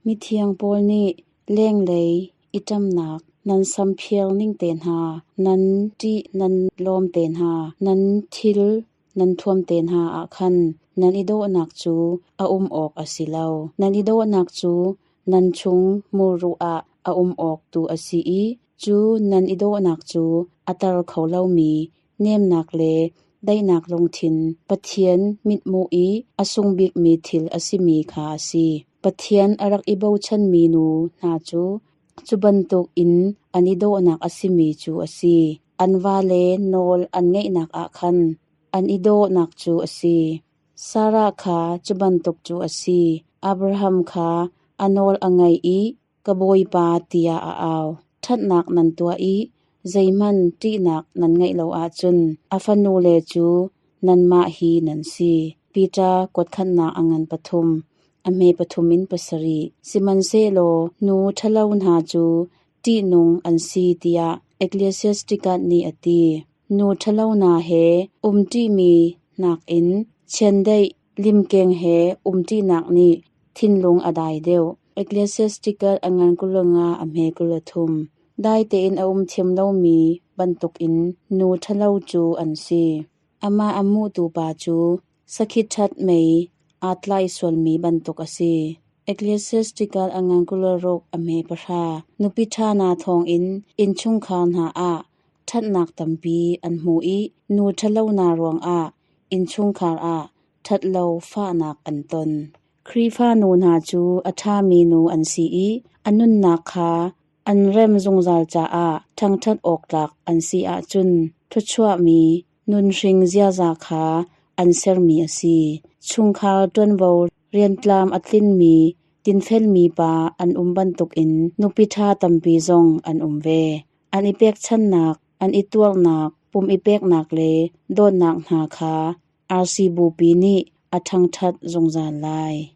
Mithiang pawl nih lenglei i ṭamnak, nan samphiar ning te hna, nan ṭih nan lawm te hna, nan thil nan thuam te hna ah khan nan i dawhnak cu a um awk a si lo. Nan i dawhnak cu nan chung muru ah a um awk tu a si i cu nan i dawhnak cu a tar kho lomi nemnak le daihnak lungthin Pathian mithmuh i a sung bikmi thil a simi kha a si. Pathian a rak i bochanmi nu hna cu cu bantuk in an i dawhnak a simi cu a si. An vale nawl an ngaihnak ah khan an i dawhnak cu a si. Sarah kha cu bantuk cu a si. Abraham kha a nawl a ngaih i ka bawipa tiah a au. Ṭhatnak nan tuah i zeihmanh ṭihnak nan ngeih lo ahcun a fanule cu nanmah hi nan si. Peter kuatkhatnak a ngan pathum, a hme pathum in pasarih. Sihmanhsehlaw nu ṭhalo hna cu ṭihnung an si tiah Ecclesiasticus nih a ti. Nu ṭhalo hna he umṭimi nakin chiandeih limkeng he umṭinak nih thinlung a dai deuh. Ecclesiasticus a ngan 25 a hme 23. Dai tein a um thiam lomi bantukin nu ṭhalo cu an si. Amah a hmuhtu pa cu sakhi ṭhat mei aa tlai sualmi bantuk a si. Ecclesiasticus a ngan 26 a hme pahra. Nupi ṭha hna thawngin innchungkhar hna ah ṭhatnak tampi an hmu i nu ṭhalo hna ruangah innchungkhar ah ṭhatlo fahnak an ton. Khrihfa nu hna cu a ṭhami nu an si i a nunnak kha an rem zungzal caah ṭhangṭhat awk tlak an si ahcun thluachuahmi nunhring ziaza kha an sermi a si. Chungkhar ṭuanvo riantlam a tlinmi dinfelmi pa an um bantukin nupi ṭha tampi zong an um ve. An i pekchannak, an i tuarnak, pum i peknak le dawtnak hna kha RC bupi nih a ṭhangṭhat zungzal lai.